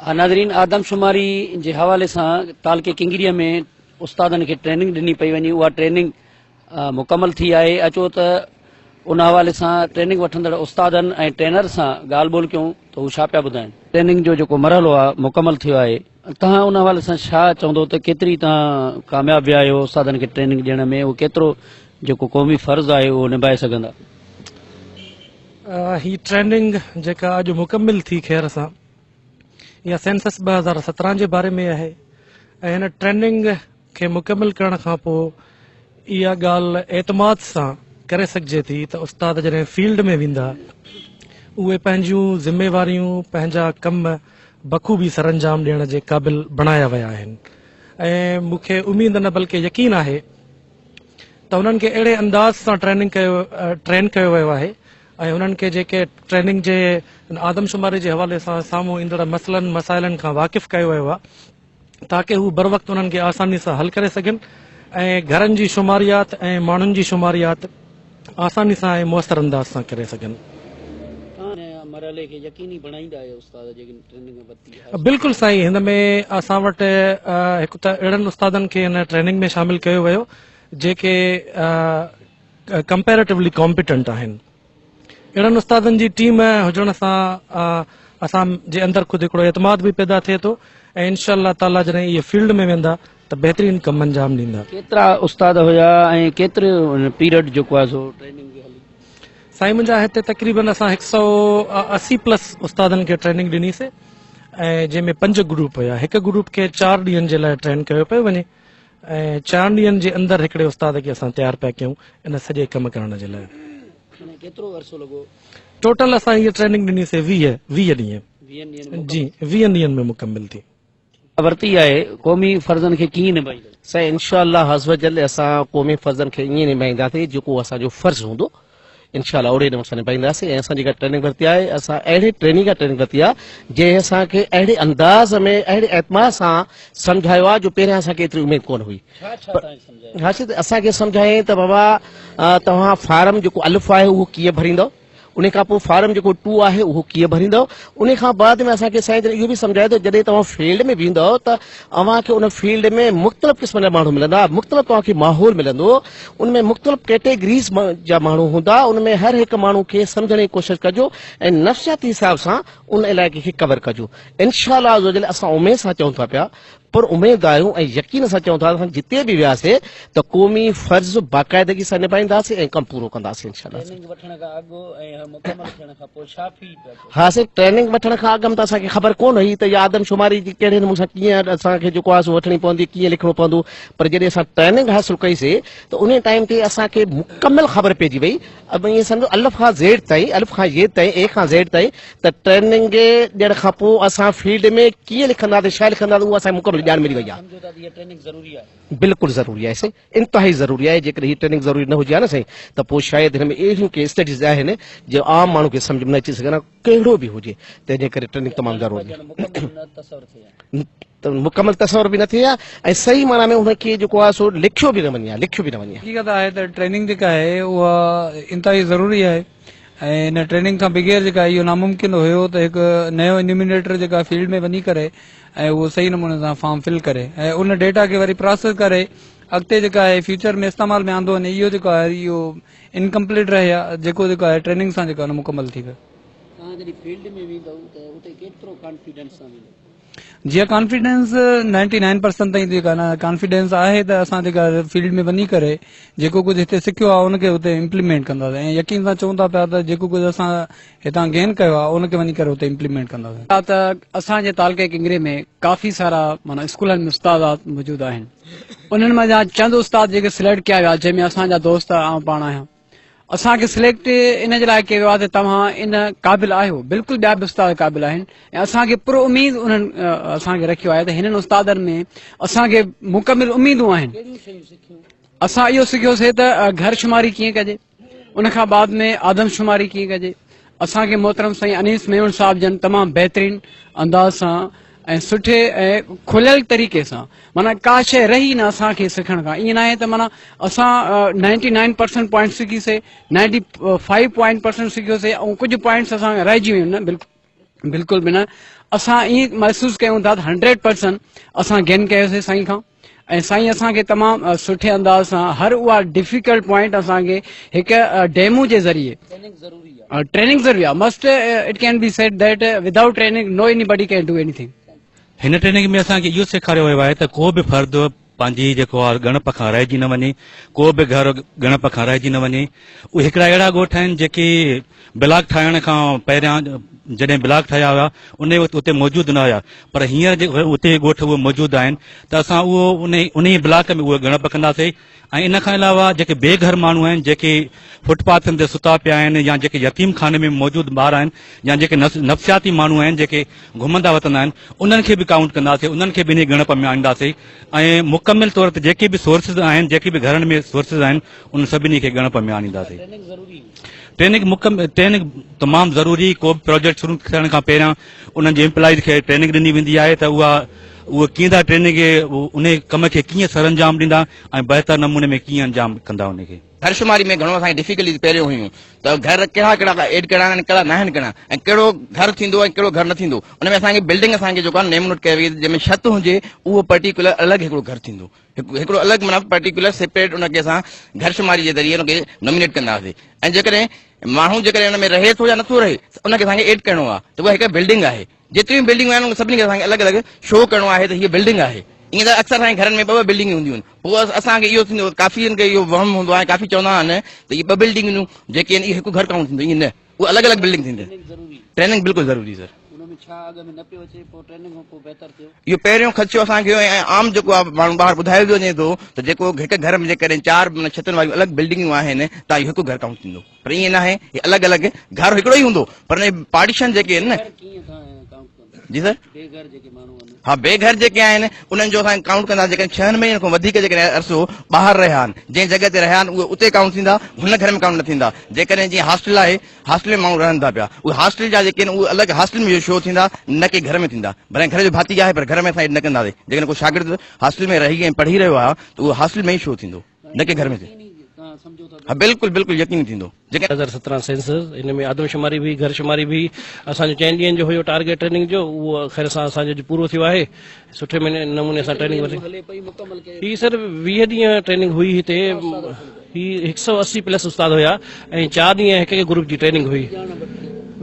ناظرين آدمشماري جي حوالي سان تعلقي ڪنگريء ۾ استادن کي ٽريننگ ڏني پئي وڃي اها ٽريننگ مڪمل ٿي آهي اچو ته ان حوالي سان ٽريننگ وٺندڙ استادن ۽ ٽرينر سان ڳالهه ٻولهه ڪيون ته هو ڇا پيا ٻڌائين. ٽريننگ جو جيڪو مرحلو آهي مڪمل ٿيو آهي توهان ان حوالي سان ڇا چوندو ته ڪيتري توهان ڪامياب ويا آهيو استادن کي ٽريننگ ڏيڻ ۾ اهو ڪيترو جيڪو قومي فرض آهي اهو نڀائي سگهندا. هي ٽريننگ جيڪا اڄ مڪمل ٿي خير سان اها سينسس 2017 جي باري ۾ آهي ۽ هن ٽريننگ کي مڪمل ڪرڻ کان پوء اها ڳالهه اعتماد سان ڪري سگهجي ٿي ته استاد جڏهن فيلڊ ۾ ويندا اهي پنهنجون ذميواريون پنهنجا ڪم بخوبي سرانجام ڏيڻ جي قابل بڻايا ويا آهن ۽ مون کي اميد نه بلڪه يقين آهي ته انهن کي اهڙي انداز سان ٽريننگ ڪيو ٽرين ڪيو ويو آهي ۽ انهن کي جيڪي ٽريننگ جي آدمشماري جي حوالي سان سامهون ايندڙ مسئلن مسائلن کان واقف ڪيو ويو آهي تاڪه هو بروقت انهن کي آساني سان حل ڪري سگهن ۽ گهرن جي شماريات ۽ ماڻهن جي شماريات آساني سان ۽ موثر انداز سان ڪري سگهن. توهان ان مرحلي کي يقيني بڻائيندا آهيو استاد جيڪي ٽريننگ ورتي آهي. بلڪل سائين هن ۾ اسان وٽ هڪ ته اهڙن استادن کي هن ٽريننگ ۾ شامل ڪيو ويو جيڪي ڪمپيريٽولي ڪامپيٽنٽ آهن اهڙن استادن جي ٽيم هجڻ سان اسان جي اندر خود هڪڙو اعتماد به پيدا ٿئي ٿو ۽ انشاء الله تعالي جڏهن اهي فيلڊ ۾ ويندا ته بهترين ڪم انجام ڏيندا. ڪيترا استاد هيا ۽ ڪيتري پيريڊ جيڪو آهي سو ٽريننگ جي هلي؟ سائين منهنجا هتي تقريبن اسان هڪ سئو 80 پلس استادن کي ٽريننگ ڏني سي ۽ جنهن ۾ پنج گروپ هيا هڪ گروپ کي چار ڏينهن جي لاء ٽرين ڪيو پيو وڃي ۽ چئن ڏينهن جي اندر هڪڙي استاد کي اسان تيار پيا ڪيون ان سڄي ڪم ڪرڻ جي لاء. معنيٰ ڪيترو عرصو لڳو؟ ٽوٽل اسان هيء ٽريننگ ڏني سي 20 ويهه ڏينهن. ويهن ڏينهن ۾ جي ويهن ڏينهن ۾ مڪمل ٿي. ورتي آهي قومي فرضن کي ڪيئن نڀائيندو؟ سائين انشاء الله عزوجل اسان قومي فرضن کي ائين نڀائينداسين جيڪو اسان جو فرض هوندو انشاء الله اهڙي نموني سان نڀائينداسين ۽ اسان جيڪا ٽريننگ ورتي آهي اسان اهڙي ٽريننگ کان ٽريننگ ورتي آهي جنهن اسان کي اهڙي انداز ۾ اهڙي اعتماد سان سمجهايو آهي جو پهريان اسان کي ايتري اميد ڪونه هئي ها اسان کي سمجهايائين ته بابا توهان فارم جيڪو الف آهي اهو ڪيئن ڀريندو ان کان پوء فارم جيڪو ٽو آهي اهو ڪيئن ڀريندؤ ان کان بعد ۾ اسان کي سائين جن اهو به سمجهايو ته جڏهن توهان فيلڊ ۾ ويندؤ ته اوهان کي ان فيلڊ ۾ مختلف قسم جا ماڻهو ملندا مختلف توهان کي ماحول ملندو ان ۾ مختلف ڪيٽيگريز جا ماڻهو هوندا ان ۾ هر هڪ ماڻهو کي سمجهڻ جي ڪوشش ڪجو ۽ نفسياتي حساب سان ان علائقي کي ڪور ڪجو انشاء الله عزوجل اسان اميد سان چئون ٿا پيا پر اميد آهيون ۽ يقين سان چئون ٿا ته اسان جتي به وياسي ته قومي فرض باقاعدگي سان نڀائينداسين ۽ ڪم پورو ڪنداسين انشاء الله. ٽريننگ وٺڻ کان اڳ ۽ مڪمل ٿيڻ کان پوء ڇا فيل پيا ڪيو؟ ها سائين ٽريننگ وٺڻ کان اڳ م ته اسان کي خبر ڪونه هئي ته اها آدمشماري جي ڪهڙي نموني سان ڪيئن اسان کي جيڪو آهي سو وٺڻي پوندي ڪيئن لکڻو پوندو پر جڏهن اسان ٽريننگ حاصل ڪئي سي ته انهي ٽائيم تي اسان کي مڪمل خبر پئجي وئي اب ائين سمجهو الف کان زيڊ تائين، الف کان يي تائين، اي کان زيڊ تائين ته ٽريننگ ڏيڻ کان پوء اسان فيلڊ ۾ ڪيئن لکنداسين ڇا لکنداسين اهو اسان کي مڪمل ڄاڻ ملي وئي آهي. سمجهو ٿا ته هيء ٽريننگ ضروري آهي. بلڪل ضروري آهي سائين انتهائي ضروري آهي جيڪڏهن هي ٽريننگ ضروري نه هجي ها نه سائين ته پوء شايد هن ۾ اهڙيون ڪي اسٽڊيز آهن جو عام ماڻهو کي سمجهه ۾ نه اچي سگهن ها ڪهڙو به هجي تنهن جي ڪري ٽريننگ تمام ضروري آهي. ته مڪمل تصور به نه ٿئي ها ۽ صحيح معنيٰ ۾ ان کي جيڪو آهي سو لکيو به نه وڃي ها لکيو به نه وڃي ها. حقيقت آهي ته ٽريننگ جيڪا آهي اها انتهائي ضروري آهي ۽ ان ٽريننگ کان بغير جيڪا اهو ناممڪن هيو ته هڪ نيو انيومينيٽر جيڪا فيلڊ ۾ وڃي ڪري ۽ اهو صحيح نموني سان فارم فل ڪري ۽ ان ڊيٽا کي وري پراسيس ڪري اڳتي جيڪا آهي فيوچر ۾ استعمال ۾ آندو وڃي اهو جيڪو آهي اهو انڪمپليٽ رهي ها جيڪو جيڪو آهي ٽريننگ سان جيڪو آهي مڪمل ٿي ويو. توهان جڏهن فيلڊ ۾ ويندؤ ته اتي ڪيترو ڪانفيڊنس سان ويندؤ؟ جي ڪانفيڊنس نائنٽي نائن پرسنٽ تائين جيڪا نه ڪانفيڊنس آهي ته اسان جيڪا فيلڊ ۾ وڃي ڪري جيڪو ڪجهه هتي سکيو آهي ان کي اتي امپليمينٽ ڪنداسين ۽ يقين سان چئون ٿا پيا ته جيڪو ڪجهه اسان هتان گين ڪيو آهي ان کي وڃي ڪري اتي امپليمينٽ ڪنداسين. ته اسان جي تعلقي ڪنگري ۾ ڪافي سارا معنيٰ اسڪولن ۾ استاد موجود آهن انهن منجهان چند استاد جيڪي سليڪٽ ڪيا ويا جنهن ۾ اسان جا دوست آئون پاڻ آهيان اسان کي سليڪٽ ان جي لاء ڪيو ويو آهي ته توهان ان قابل آهيو بلڪل ٻيا به استاد قابل آهن ۽ اسان کي پر اميد انهن اسان کي رکيو آهي ته هنن استادن ۾ اسان کي مڪمل اميدون آهن اسان اهو سکيوسي ته گهر شماري ڪيئن ڪجي ان کان بعد ۾ آدم شماري ڪيئن ڪجي اسان کي محترم سائين انيس ميمڻ صاحب جن تمام بهترين انداز سان ۽ سٺي ۽ کليل طريقي سان معنيٰ ڪا شيء رهي نه اسان کي سکڻ کان ائين ناهي ته معنيٰ اسان نائنٽي نائن پرسنٽ پوائنٽ سکي سي نائنٽي فائيو پوائنٽ پرسنٽ سکيو سي ۽ ڪجهه پوائنٽس اسان رهجي ويون نه بلڪل. بلڪل به نه اسان ائين محسوس ڪيون ٿا ته هنڊريڊ پرسنٽ اسان گين ڪيوسي سائين کان ۽ سائين اسان کي تمام سٺي انداز سان هر اها ڊفيڪلٽ پوائنٽ اسان کي هڪ ڊيمو جي ذريعي ٽريننگ ضروري آهي must it can be said that without training no anybody can do anything. هن ٽريننگ ۾ اسان کي اهو سيکاريو ويو آهي ته ڪو به فرد پنهنجي جيڪو آهي ڳڻپ کان رهجي نه وڃي، ڪو به گهر ڳڻپ کان رهجي نه وڃي. اهي هڪڙا اهڙا ڳوٺ آهن جيڪي بلاڪ ٺاهڻ کان پهريان جڏهن بلاڪ ٺاهيا ويا انهي وقت اتي موجود نه هيا پر هينئر جيڪو اتي ڳوٺ اهي موجود آهن ته اسان اهو انهي بلاڪ ۾ اهي ڳڻپ ڪنداسين ۽ ان کان علاوه جيڪي بي گهر ماڻهو آهن جيڪي فٽ پاٿن تي ستا پيا آهن يا جيڪي يتيم خاني ۾ موجود ٻار آهن يا جيڪي نفسياتي ماڻهو آهن جيڪي گهمندا وتندا آهن انهن کي به ڪائونٽ ڪنداسين انهن کي به انهي ڳڻپ ۾ آڻينداسين ۽ مڪمل طور تي جيڪي به سورسز آهن جيڪي به گهرن ۾ سورسز آهن انهن سڀني کي ڳڻپ ۾ آڻينداسين. ٽريننگ مڪمل ٽريننگ تمام ضروري ڪو به پروجيڪٽ شروع ٿيڻ کان پهريان انهن جي امپلائيز کي ٽريننگ ڏني ويندي آهي ته اها اهي ڪيئن ٿا ٽريننگ انهي ڪم کي ڪيئن سرانجام ڏيندا ۽ بهتر نموني ۾ ڪيئن انجام ڪندا انهي کي. گهر شماري ۾ گهڻو اسان کي ڊفيڪلٽيز پهريون هيون ته گهر ڪهڙا ڪهڙا ايڊ ڪرڻا آهن ڪهڙا ناهن ڪرڻا ۽ ڪهڙو گهر ٿيندو ۽ ڪهڙو گهر نه ٿيندو ان ۾ اسان کي بلڊنگ اسان کي جيڪو آهي نيم نوٽ ڪئي وئي جنهن ۾ ڇت هجي اهو پرٽيڪولر الڳ هڪڙو گهر ٿيندو هڪڙو الڳ معنيٰ پرٽيڪولر سيپريٽ ان کي اسان گهر شماري جي ذريعي ان کي نومينيٽ ڪنداسين ۽ جيڪڏهن ماڻهو جيڪڏهن ان ۾ رهي ٿو يا نٿو رهي ان کي اسان کي ايڊ ڪرڻو آهي ته اها هڪ بلڊنگ آهي جيتريون بلڊنگون آهن ان سڀني کي اسان کي الڳ الڳ شو ڪرڻو آهي ته هيء بلڊنگ آهي ائين ته اڪثر اسان جي گهرن ۾ ٻه ٻه بلڊنگون هونديون آهن پوء اسان کي اهو ٿيندو ڪافي کي اهو وهم هوندو آهي ڪافي چوندا آهن ته اهي ٻه بلڊنگون جيڪي آهن اهي هڪ گهر ڪائونٽ ٿيندو ائين نه اهي الڳ الڳ بلڊنگ ٿينديون ٽريننگ بلڪل ضروري سر. اهو پهريون خدشو اسان کي هو ۽ عام جيڪو آهي ماڻهو ٻاهر ٻڌايو به وڃي ٿو ته جيڪو هڪ گهر ۾ جيڪڏهن چار ڇتن واريون الڳ بلڊنگون آهن ته اهو هڪ گهر ڪائونٽ ٿيندو پر ائين ناهي هي الڳ الڳ گهر هڪڙو ئي هوندو پر ان جي پارٽيشن جيڪي آهن نه جي سر ها بي گهر جيڪي آهن انهن جو اسان ڪائونٽ ڪنداسين جيڪڏهن ڇهن مهينن کان وڌيڪ جيڪڏهن عرصو ٻاهر رهيا آهن جنهن جڳهه تي رهيا آهن اهي اتي ڪائونٽ ٿيندا هن گهر ۾ ڪائونٽ نه ٿيندا جيڪڏهن جيئن هاسٽل آهي هاسٽل ۾ ماڻهو رهن ٿا پيا اهي هاسٽل جا جيڪي آهن اهي الڳ هاسٽل ۾ شو ٿيندا نه ڪي گهر ۾ ٿيندا ڀلي گهر جو ڀاتي آهي پر گهر ۾ اسان ايڊ نه ڪنداسين جيڪڏهن ڪو شاگرد هاسٽل ۾ رهي ۽ پڙهي رهيو آهي ته اهو هاسٽل ۾ ئي شو ٿيندو نه ڪي گهر ۾ ٿيندو ها بلڪل بلڪل يقيني ٿيندو. 2017 سينسس ان ۾ آدمشماري به هئي گهر شماري به هئي اسان جو چئن ڏينهن جو هيو ٽارگيٽ ٽريننگ جو اهو خير سان اسان جو اڄ پورو ٿيو آهي سٺي نموني اسان ٽريننگ ورتي هي سر 20 ڏينهن ٽريننگ هئي هتي هي هڪ سئو 80 پلس استاد هيا ۽ چار ڏينهن هڪ هڪ گروپ جي ٽريننگ هئي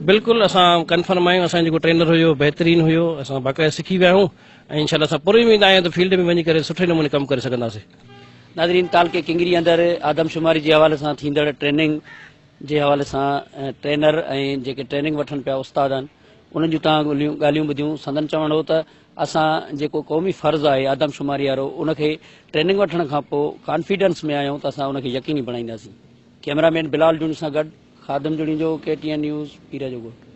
بلڪل اسان ڪنفرم آهيون اسان جو جيڪو ٽرينر هيو بهترين هيو اسان باقاعده سکي ويا آهيون ۽ انشاء الله اسان پوري اميد آهيون ته فيلڊ ۾ وڃي ڪري سٺي نموني ڪم ڪري سگهنداسين. ناظرين تعلقي ڪنگري اندر آدمشماري جي حوالي سان ٿيندڙ ٽريننگ جي حوالي سان ٽرينر ۽ جيڪي ٽريننگ وٺن پيا استاد آهن انهن جون تان ڳالهيون ٻڌيون سندن چوڻ هو ته اسان جيڪو قومي فرض آهي آدمشماري وارو ان کي ٽريننگ وٺڻ کان پوء ڪانفيڊنس ۾ آهيون ته اسان ان کي يقيني بڻائينداسين ڪئميرا مين بلال جوڻي سان گڏ Khadim Junejo K T N news Pir جو ڳوٺ.